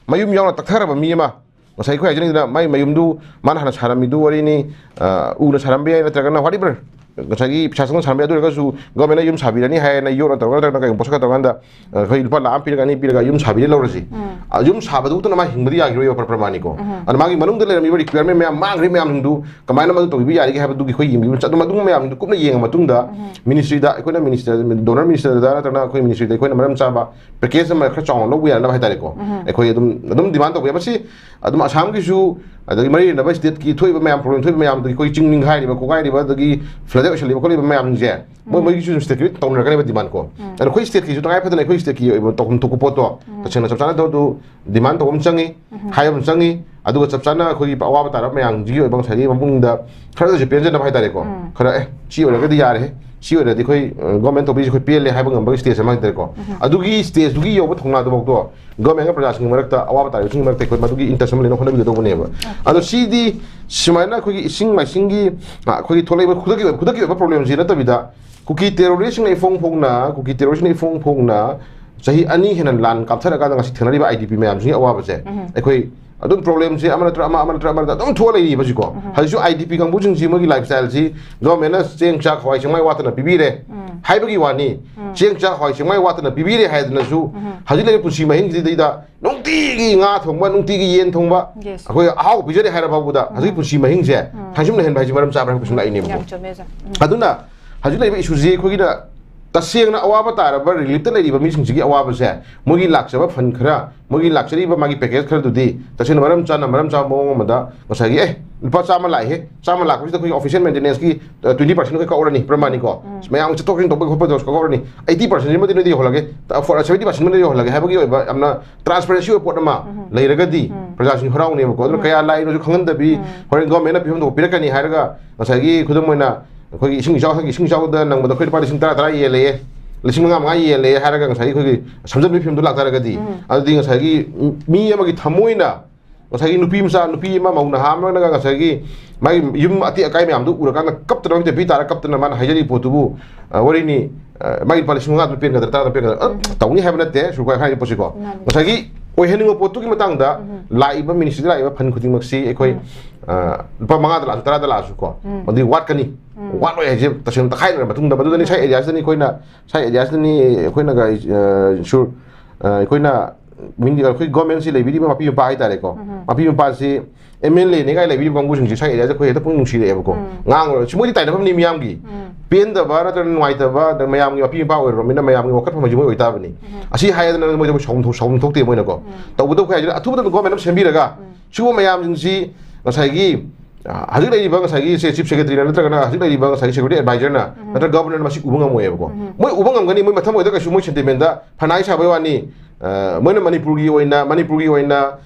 ꯃꯌꯨꯝ ꯌꯥꯎꯅ ꯇꯛꯊꯔꯕ ꯃꯤ ꯑꯃ, ꯉꯁꯥꯏ ꯑꯩꯈꯣꯏ ꯍꯥꯏꯖꯅꯤꯡꯗꯅ ꯃꯥꯏ ꯃꯌꯨꯝꯗꯨ ꯃꯥꯅ ꯍꯥꯟꯅ ꯁꯥꯔꯝꯃꯤꯗꯨ ꯋꯥꯔꯤꯅꯤ, ꯑ, ꯎꯅ ꯁꯥꯔꯝꯕ ꯌꯥꯏ, ꯅꯠꯇ꯭ꯔꯒꯅ whatever ꯉꯁꯥꯏꯒꯤ ꯄꯩꯁꯥ ꯆꯪꯅ ꯁꯥꯔꯝꯕ ꯌꯥꯏ, ꯑꯗꯨ ꯑꯣꯏꯔꯒꯁꯨ ꯒꯣꯔꯃꯦꯟꯅ ꯌꯨꯝ ꯁꯥꯕꯤꯔꯅꯤ ꯍꯥꯏꯅ ꯌꯣꯠꯅ ꯇꯧꯔꯒ ꯅꯠꯇ꯭ꯔꯒꯅ ꯀꯩꯒꯨꯝꯕ ꯄꯣꯠꯁꯛꯀ ꯇꯧꯔꯀꯥꯟꯗ, ꯑ, ꯑꯩꯈꯣꯏ ꯂꯨꯄꯥ ꯂꯥꯈ ꯑꯃ ꯄꯤꯔꯒ ꯑꯅꯤ ꯄꯤꯔꯒ ꯌꯨꯝ ꯁꯥꯕꯤꯔꯦ ꯂꯧꯔꯁꯤ꯫ ꯑ, ꯌꯨꯝ ꯁꯥꯕꯗꯨꯇꯅ ꯃꯥ ꯍꯤꯡꯕꯗꯤ ꯌꯥꯈꯤꯔꯣꯏꯕ ꯄ꯭ꯔ-, ꯄ꯭ꯔꯃꯥꯅꯤꯀꯣ꯫ ꯑꯗꯨꯅ ꯃꯥꯒꯤ ꯃꯅꯨꯡꯗ ꯂꯩꯔꯝꯃꯤꯕ ꯔꯤꯀ꯭ꯋꯥꯏꯔꯃꯦꯟ ꯃꯌꯥꯝ, ꯃꯥꯡꯈ꯭ꯔꯤꯕ ꯃꯌꯥꯝꯁꯤꯡꯗꯨ ꯀꯃꯥꯏꯅ ꯃꯗꯨ ꯇꯧꯕꯤꯕ ꯌꯥꯔꯤꯒꯦ ꯍꯥꯏꯕꯗꯨꯒꯤ ꯑꯩꯈꯣꯏ ꯌꯦꯡꯕꯤꯕ ꯆꯠ-, ꯑꯗꯨꯝ ꯑꯗꯨꯒꯨꯝꯕ ꯃꯌꯥꯝꯁꯤꯡꯗꯨ ꯀꯨꯞꯅ ꯌꯦꯡꯉ ꯃꯇꯨꯡꯗ ꯃꯤꯅꯤꯁꯇ꯭ꯔꯤꯗ, ꯑꯩꯈꯣꯏꯅ ꯃꯤꯅꯤꯁꯇꯔ, ꯗꯣꯅꯔ ꯃꯤꯅꯤꯁꯇꯔꯗ ꯅꯠꯇ꯭ꯔꯒꯅ ꯑꯩꯈꯣꯏ ꯃꯤꯅꯤꯁꯇ꯭ꯔꯤꯗ ꯑꯩꯈꯣꯏꯅ ꯃꯔꯝ ꯆꯥꯕ ꯄꯦꯀꯦꯖ ꯑꯃ ꯈꯔ ꯆꯥꯎꯅ ꯂꯧꯕ ꯌꯥꯅꯕ ꯍꯥꯏꯇꯥꯔꯦꯀꯣ꯫ ꯑꯩꯈꯣꯏ ꯑꯗꯨꯝ, ꯑꯗꯨꯝ ꯗꯤꯃꯥꯟ ꯇꯧꯕ ꯌꯥꯏ꯫ ꯃꯁꯤ ꯑꯗꯨꯝ ꯑꯁꯥꯝꯒꯤꯁꯨ, ꯑꯗꯒꯤ ꯃꯔꯤ ꯂꯩꯅꯕ ꯁ꯭ꯇꯦꯠꯀꯤ ꯊꯣꯛꯏꯕ ꯃꯌꯥꯝ, ꯄ꯭ꯔꯣꯕ꯭ꯂꯦꯝ ꯊꯣꯛꯏꯕ ꯃꯌꯥꯝꯗꯨꯒꯤ ꯑꯩꯈꯣꯏ ꯆꯤꯡ ꯅꯤꯡꯈꯥꯏꯔꯤꯕ, ꯈꯣꯠꯀꯥꯏꯔꯤꯕ, ꯑꯗꯒꯤ ꯐ꯭ꯂꯗꯦꯠ ꯑꯣꯏꯁꯜꯂꯤꯕ ꯈꯣꯠꯂꯤꯕ ꯃꯌꯥꯝꯁꯤꯡꯁꯦ ꯃꯣꯏ, ꯃꯣꯏꯒꯤꯁꯨ ꯑꯗꯨꯝ ꯁ꯭ꯇꯦꯠꯀꯤ ꯇꯧꯅꯔꯛꯀꯅꯦꯕ ꯗꯤꯃꯥꯟ ꯀꯣ꯫ ꯑꯗꯣ ꯑꯩꯈꯣꯏ ꯁ꯭ꯇꯦꯠꯀꯤꯁꯨ ꯇꯉꯥꯏ ꯐꯗꯅ ꯑꯩꯈꯣꯏ ꯁ꯭ꯇꯦꯠꯀꯤ ꯑꯣꯏꯕ ꯇꯧꯐꯝ ꯊꯣꯛꯄ ꯄꯣꯠꯇꯣ ꯇꯁꯦꯡꯅ ꯆꯞ ꯆꯥꯅ ꯑꯗꯨ ꯗꯤꯃꯥꯟ ꯇꯧꯕ ꯑꯃ ꯆꯪꯉꯤ, ꯍꯥꯏꯕ ꯑꯃ ꯆꯪꯉꯤ꯫ ꯑꯗꯨꯒ ꯆꯞ ꯆꯥꯅ ꯑꯩꯈꯣꯏꯒꯤ ꯑꯋꯥꯕ ꯇꯥꯔꯕ ꯃꯌꯥꯝꯁꯤꯒꯤ ꯑꯣꯏꯕ ꯉꯁꯥꯏꯒꯤ ꯃꯄꯨꯡꯗ ꯈꯔꯗꯁꯨ ꯄꯦꯟꯖꯅꯕ ꯍꯥꯏꯇꯥꯔꯦꯀꯣ꯫ ꯈꯔ, "ꯑꯦ, ꯁꯤ ꯑꯣꯏꯔꯒꯗꯤ ꯌꯥꯔꯦ, ꯁꯤ ꯑꯣꯏꯔꯗꯤ ꯑꯩꯈꯣꯏ ꯒꯣꯔꯃꯦꯟ ꯇꯧꯕꯤꯁꯦ ꯑꯩꯈꯣꯏ ꯄꯦꯜꯂꯦ ꯍꯥꯏꯕ ꯉꯝꯕꯒꯤ ꯁ꯭ꯇꯦꯖ ꯑꯃ ꯍꯥꯏꯇꯥꯔꯦꯀꯣ꯫ ꯑꯗꯨꯒꯤ ꯁ꯭ꯇꯦꯖꯇꯨꯒꯤ ꯌꯧꯕ ꯊꯧꯅꯥꯗꯨꯐꯥꯎꯗꯣ ꯒꯣꯔꯃꯦꯟꯒ ꯄ꯭ꯔꯖꯥꯁꯤꯡꯒꯤ ꯃꯔꯛꯇ, ꯑꯋꯥꯕ ꯇꯥꯔꯤꯕꯁꯤꯡꯒꯤ ꯃꯔꯛꯇ ꯑꯩꯈꯣꯏ ꯃꯗꯨꯒꯤ ꯏꯟꯇꯔꯦꯁ ꯑꯃ ꯂꯩꯅ ꯍꯣꯠꯅꯕꯤꯒꯗꯧꯕꯅꯦꯕ꯫ ꯑꯗꯣ ꯁꯤꯗꯤ ꯁꯨꯃꯥꯏꯅ ꯑꯩꯈꯣꯏꯒꯤ ꯏꯁꯤꯡ ꯃꯥꯏꯁꯤꯡꯒꯤ, ꯑ, ꯑꯩꯈꯣꯏꯒꯤ ꯊꯣꯛꯂꯛꯏꯕ ꯈꯨꯗꯛꯀꯤ ꯑꯣꯏꯕ, ꯈꯨꯗꯛꯀꯤ ꯑꯣꯏꯕ ꯄ꯭ꯔꯣꯕ꯭ꯂꯦꯝꯁꯤ ꯅꯠꯇꯕꯤꯗ, ꯀꯨꯀꯤ ꯇꯦꯔꯣꯔꯤꯁꯁꯤꯡꯅ ꯏꯐꯣꯡ ꯐꯣꯡꯅ, ꯀꯨꯀꯤ ꯇꯦꯔꯣꯔꯤꯁꯁꯤꯡꯅ ꯏꯐꯣꯡ ꯐꯣꯡꯅ ꯆꯍꯤ ꯑꯅꯤ ꯍꯦꯟꯅ ꯂꯥꯟ ꯀꯥꯞꯊꯔꯀꯥꯟꯗ ꯉꯁꯤ ꯊꯦꯡꯅꯔꯤꯕ ꯑꯥꯏ ꯗꯤ ꯄꯤ ꯃꯌꯥꯝꯁꯤꯒꯤ ꯑꯋꯥꯕꯁꯦ ꯑꯩꯈꯣꯏ ꯑꯗꯨꯝ ꯄ꯭ꯔꯣꯕ꯭ꯂꯦꯝꯁꯤ ꯑꯃ ꯅꯠꯇ꯭ꯔ ꯑꯃ, ꯑꯃ ꯅꯠꯇ꯭ꯔ ꯑꯃ ꯅꯠꯇ꯭ꯔ ꯑꯗꯨꯝ ꯊꯣꯛꯑ ꯂꯩꯔꯤꯕꯁꯤꯀꯣ꯫ ꯍꯧꯖꯤꯛꯁꯨ ꯑꯥꯏ ꯗꯤ ꯄꯤ ꯀꯥꯡꯕꯨꯁꯤꯡꯁꯤ ꯃꯣꯏꯒꯤ ꯂꯥꯏꯐ ꯁ꯭ꯇꯥꯏꯜꯁꯤ ꯒꯣꯔꯃꯦꯟꯅ ꯆꯦꯡ ꯆꯥꯛ ꯍꯋꯥꯏ ꯆꯦꯡꯋꯥꯏ ꯋꯥꯠꯇꯅ ꯄꯤꯕꯤꯔꯦ ꯍꯥꯏꯕꯒꯤ ꯋꯥꯅꯤ꯫ ꯆꯦꯡ ꯆꯥꯛ ꯍꯋꯥꯏ ꯆꯦꯡꯋꯥꯏ ꯋꯥꯠꯇꯅ ꯄꯤꯕꯤꯔꯦ ꯍꯥꯏꯗꯅꯁꯨ ꯍꯧꯖꯤꯛ ꯂꯩꯔꯤꯕ ꯄꯨꯟꯁꯤ ꯃꯍꯤꯡꯁꯤꯗꯩꯗ ꯅꯨꯡꯇꯤꯒꯤ ꯉꯥ ꯊꯣꯡꯕ, ꯅꯨꯡꯇꯤꯒꯤ ꯌꯦꯟ ꯊꯣꯡꯕ, Yes. ꯑꯩꯈꯣꯏ ꯑꯍꯥꯎꯕ ꯄꯤꯖꯔꯦ ꯍꯥꯏꯔ ꯐꯥꯎꯕꯗ ꯍꯧꯖꯤꯛ ꯄꯨꯟꯁꯤ ꯃꯍꯤꯡꯁꯦ ꯊꯥꯡꯖꯤꯟꯅ ꯍꯦꯟꯕ ꯍꯥꯏꯁꯤ ꯃꯔꯝ ꯆꯥꯕ꯭ꯔꯥ ꯍꯥꯏꯕ ꯀꯣꯏꯁꯟ ꯂꯥꯛꯏꯅꯦꯕꯀꯣ꯫ ꯌꯥꯝ ꯆꯨꯝꯃꯦ, ꯁꯥꯔ꯫ ꯎꯝ꯫ ꯑꯗꯨꯅ ꯍꯧꯖꯤꯛ ꯂꯩꯔꯤꯕ ꯏꯁꯨꯁꯤ ꯑꯩꯈꯣꯏꯒꯤꯅ ꯇꯁꯦꯡꯅ ꯑꯋꯥꯕ ꯇꯥꯔꯕ, ꯔꯤꯂꯤꯞꯇ ꯂꯩꯔꯤꯕ ꯃꯤꯁꯤꯡꯁꯤꯒꯤ ꯑꯋꯥꯕꯁꯦ, ꯃꯣꯏꯒꯤ ꯂꯥꯛꯆꯕ ꯐꯟ ꯈꯔ, ꯃꯣꯏꯒꯤ ꯂꯥꯛꯆꯔꯤꯕ ꯃꯥꯒꯤ ꯄꯦꯀꯦꯖ ꯈꯔꯗꯨꯗꯤ ꯇꯁꯦꯡꯅ ꯃꯔꯝ ꯆꯥꯅ, ꯃꯔꯝ ꯆꯥꯕ ꯃꯑꯣꯡ ꯑꯃꯗ ꯉꯁꯥꯏꯒꯤ, "ꯑꯦ, ꯂꯨꯄꯥ ꯆꯥꯝꯃ ꯂꯥꯛꯏꯍꯦ, ꯆꯥꯝꯃ ꯂꯥꯛꯄꯁꯤꯗ ꯑꯩꯈꯣꯏꯒꯤ ꯑꯣꯐꯤꯁꯤꯌꯦꯜ ꯃꯦꯟꯇꯦꯅꯦꯟꯁꯀꯤ, ꯑ, twenty percent ꯑꯩꯈꯣꯏ ꯀꯛꯎꯔꯅꯤ, ꯄ꯭ꯔꯃꯥꯅꯤꯀꯣ꯫ ꯎꯝ꯫ ꯃꯌꯥꯝ ꯆꯠꯊꯣꯛ ꯆꯠꯁꯤꯟ ꯇꯧꯕ ꯈꯣꯠꯄꯗꯣ ꯀꯛꯎꯔꯅꯤ, eighty percent ꯁꯤꯃꯗꯤ ꯅꯣꯏꯗ ꯌꯧꯍꯜꯂꯒꯦ, seventy percent ꯅꯣꯏꯗ ꯌꯧꯍꯜꯂꯒꯦ" ꯍꯥꯏꯕꯒꯤ ꯑꯣꯏꯕ ꯌꯥꯝꯅ ꯇ꯭ꯔꯥꯟꯁꯄꯔꯦꯟꯁꯤ ꯑꯣꯏꯕ ꯄꯣꯠ ꯑꯃ ꯂꯩꯔꯒꯗꯤ ꯎꯝ꯫ ꯄ꯭ꯔꯖꯥꯁꯤꯡ ꯍꯔꯥꯎꯅꯦꯕꯀꯣ꯫ ꯑꯗꯨꯅ ꯎꯝ꯫ ꯀꯌꯥ ꯂꯥꯛꯏꯅꯣꯁꯨ ꯈꯪꯍꯟꯗꯕꯤ, ꯎꯝ꯫ ꯍꯣꯔꯦꯟ ꯒꯣꯔꯃꯦꯟꯅ ꯄꯤꯐꯝ ꯊꯣꯛꯄ ꯄꯤꯔꯛꯀꯅꯤ ꯍꯥꯏꯔꯒ, ꯉꯁꯥꯏꯒꯤ ꯈꯨꯗꯝ ꯑꯣꯏꯅ ꯑꯩꯈꯣꯏꯒꯤ ꯏꯁꯤꯡ ꯏꯆꯥꯎ, ꯍꯟꯗꯛꯀꯤ ꯏꯁꯤꯡ ꯏꯆꯥꯎꯗ ꯅꯪꯕꯗ ꯑꯩꯈꯣꯏ ꯂꯨꯄꯥ ꯂꯤꯁꯤꯡ ꯇꯔꯥ ꯇꯔꯥ ꯌꯦꯜꯂꯦ, ꯂꯤꯁꯤꯡ ꯃꯉꯥ ꯃꯉꯥ ꯌꯦꯜꯂꯦ ꯍꯥꯏꯔꯒ ꯉꯁꯥꯏꯒꯤ ꯑꯩꯈꯣꯏꯒꯤ ꯁꯝꯖꯟꯕꯒꯤ ꯐꯤꯕꯝꯗꯣ ꯂꯥꯛꯇꯥꯔꯒꯗꯤ, ꯎꯝ꯫ ꯑꯗꯨꯗꯤ ꯉꯁꯥꯏꯒꯤ ꯃꯤ ꯑꯃꯒꯤ ꯊꯃꯣꯏꯅ, ꯉꯁꯥꯏꯒꯤ ꯅꯨꯄꯤ ꯃꯆꯥ, ꯅꯨꯄꯤ ꯑꯃ, ꯃꯧ ꯅꯍꯥ ꯑꯃꯅꯒ ꯉꯁꯥꯏꯒꯤ ꯃꯥꯒꯤ ꯌꯨꯝ ꯑꯇꯦꯛ ꯑꯀꯥꯏ ꯃꯌꯥꯝꯗꯨ ꯎꯔꯀꯥꯟꯗ ꯀꯞꯇꯅ ꯍꯧꯖꯤꯛ ꯄꯤ ꯇꯥꯔ ꯀꯞꯇꯅ ꯃꯥꯅ ꯍꯥꯏꯖꯔꯤꯕ ꯄꯣꯠꯇꯨꯕꯨ, ꯑ, ꯋꯥꯔꯤꯅꯤ, ꯑ, ꯃꯥꯒꯤ ꯂꯨꯄꯥ ꯂꯤꯁꯤꯡ ꯃꯉꯥ ꯑꯗꯨꯝ ꯄꯦꯟꯒꯗ꯭ꯔꯥ, ꯇꯔꯥ ꯑꯗꯨꯝ ꯄꯦꯟꯒꯗ꯭ꯔꯥ? ꯑ, ꯎꯝ꯫ ꯇꯧꯅꯤ ꯍꯥꯏꯕ ꯅꯠꯇꯦ, ꯁꯨꯔ ꯍꯥꯏꯔꯤꯕ ꯄꯣꯠꯁꯤꯀꯣ꯫ ꯃꯥꯅꯤ꯫ ꯉꯁꯥꯏꯒꯤ ꯑꯣꯏꯍꯟꯅꯤꯡꯕ ꯄꯣꯠꯇꯨꯒꯤ ꯃꯇꯥꯡꯗ ꯎꯝ꯫ ꯂꯥꯛꯏꯕ ꯃꯤꯅꯤꯁꯇ꯭ꯔꯤꯗ ꯂꯥꯛꯏꯕ ꯐꯟ ꯈꯨꯗꯤꯡꯃꯛꯁꯤ ꯑꯩꯈꯣꯏ, ꯎꯝ꯫ ꯑ, ꯂꯨꯄꯥ ꯃꯉꯥꯗ ꯂꯥꯛꯑꯁꯨ, ꯇꯔꯥꯗ ꯂꯥꯛꯑꯁꯨ ꯀꯣ, ꯎꯝ꯫ ꯑꯗꯨꯗꯤ ꯋꯥꯠꯀꯅꯤ꯫ ꯎꯝ꯫ ꯋꯥꯠꯂꯣꯏ ꯍꯥꯏꯁꯦ ꯇꯁꯦꯡꯅ ꯇꯛꯈꯥꯏꯅꯔ ꯃꯇꯨꯡꯗ, ꯃꯗꯨꯗꯅꯤ ꯎꯝ꯫ ꯁ꯭ꯋꯥꯏ ꯑꯦꯔꯤꯌꯥꯁꯤꯗꯅꯤ ꯑꯩꯈꯣꯏꯅ, ꯁ꯭ꯋꯥꯏ ꯑꯦꯔꯤꯌꯥꯁꯤꯗꯅꯤ ꯑꯩꯈꯣꯏꯅꯒ, ꯑ, ꯁꯨꯔ, ꯑ, ꯑꯩꯈꯣꯏꯅ ꯃꯤꯅꯤ-, ꯑꯩꯈꯣꯏ ꯒꯣꯔꯃꯦꯟꯁꯤ ꯂꯩꯕꯤꯔꯤꯕ ꯃꯄꯤ ꯃꯄꯥ ꯍꯥꯏꯇꯥꯔꯦꯀꯣ꯫ ꯎꯝ꯫ ꯃꯄꯤ ꯃꯄꯥꯁꯤ ꯑꯦꯝ ꯑꯦꯜ ꯑꯦꯅꯦ ꯀꯥꯏ ꯂꯩꯕꯤꯔꯤꯕ ꯀꯥꯡꯕꯨꯁꯤꯡꯁꯦ ꯁ꯭ꯋꯥꯏ ꯑꯦꯔꯤꯌꯥꯁꯦ ꯑꯩꯈꯣꯏ ꯍꯦꯛꯇ ꯄꯨꯛꯅꯤꯡ ꯅꯨꯡꯁꯤꯔꯛꯑꯦꯕꯀꯣ꯫ ꯎꯝ꯫ ꯉꯥꯡꯉꯨꯔꯒ ꯁꯤ ꯃꯣꯏꯗꯤ ꯇꯥꯏꯅꯐꯝꯅꯤ ꯃꯤꯌꯥꯝꯒꯤ꯫ ꯎꯝ꯫ ꯄꯦꯟꯗꯕ ꯅꯠꯇ꯭ꯔꯒ ꯅꯨꯡꯉꯥꯏꯇꯕ, ꯅꯠꯇ꯭ꯔꯒ ꯃꯌꯥꯝꯒꯤ ꯃꯄꯤ ꯃꯄꯥ ꯑꯣꯏꯔꯨꯔꯕꯅꯤꯅ ꯃꯌꯥꯝꯒꯤ ꯋꯥꯈꯜꯐꯝ ꯍꯥꯏꯁꯦ ꯃꯣꯏ ꯑꯣꯏꯇꯥꯕꯅꯤ꯫ ꯎꯝ꯫ ꯑꯁꯤ ꯍꯥꯏꯗꯅ ꯃꯣꯏꯗ ꯁꯥꯎꯐꯝ ꯊꯣꯛ-, ꯁꯥꯎꯐꯝ ꯊꯣꯛꯇꯦ ꯃꯣꯏꯅꯀꯣ꯫ ꯎꯝ꯫ ꯇꯧꯕꯇꯕꯨ ꯀꯩ ꯍꯥꯏꯁꯤꯅ ꯑꯊꯨꯕꯗ ꯒꯣꯔꯃꯦꯟ ꯑꯃ ꯁꯦꯝꯕꯤꯔꯒ ꯎꯝ꯫ ꯁꯤꯒꯨꯝꯕ ꯃꯌꯥꯝꯁꯤꯡꯁꯤ ꯉꯁꯥꯏꯒꯤ, ꯑ, ꯍꯧꯖꯤꯛ ꯂꯩꯔꯤꯕ ꯉꯁꯥꯏꯒꯤ ꯁꯦ ꯆꯤꯐ ꯁꯦꯀ꯭ꯔꯦꯇꯔꯤꯅ ꯅꯠꯇ꯭ꯔꯒꯅ ꯍꯧꯖꯤꯛ ꯂꯩꯔꯤꯕ ꯉꯁꯥꯏꯒꯤ ꯁꯦꯀ꯭ꯌꯨꯔꯤꯇꯤ ꯑꯦꯗꯚꯥꯏꯖꯔꯅ ꯎꯝ꯫ ꯅꯠꯇ꯭ꯔꯒ ꯒꯚꯔꯅꯔꯅ ꯃꯁꯤ ꯎꯕ ꯉꯝꯃꯣꯏꯕꯀꯣ꯫ ꯎꯝ꯫ ꯃꯣꯏ ꯎꯕ ꯉꯝꯒꯅꯤ, ꯃꯣꯏ ꯃꯊꯪ ꯑꯣꯏꯗ ꯀꯩꯁꯨ ꯃꯣꯏ ꯁꯦꯟꯇꯤꯃꯦꯟꯗ ꯐꯅꯥꯏ ꯁꯥꯕꯩ ꯋꯥꯅꯤ, ꯑ, ꯃꯣꯏꯅ ꯃꯅꯤꯄꯨꯔꯒꯤ ꯑꯣꯏꯅ, ꯃꯅꯤꯄꯨꯔꯒꯤ ꯑꯣꯏꯅ,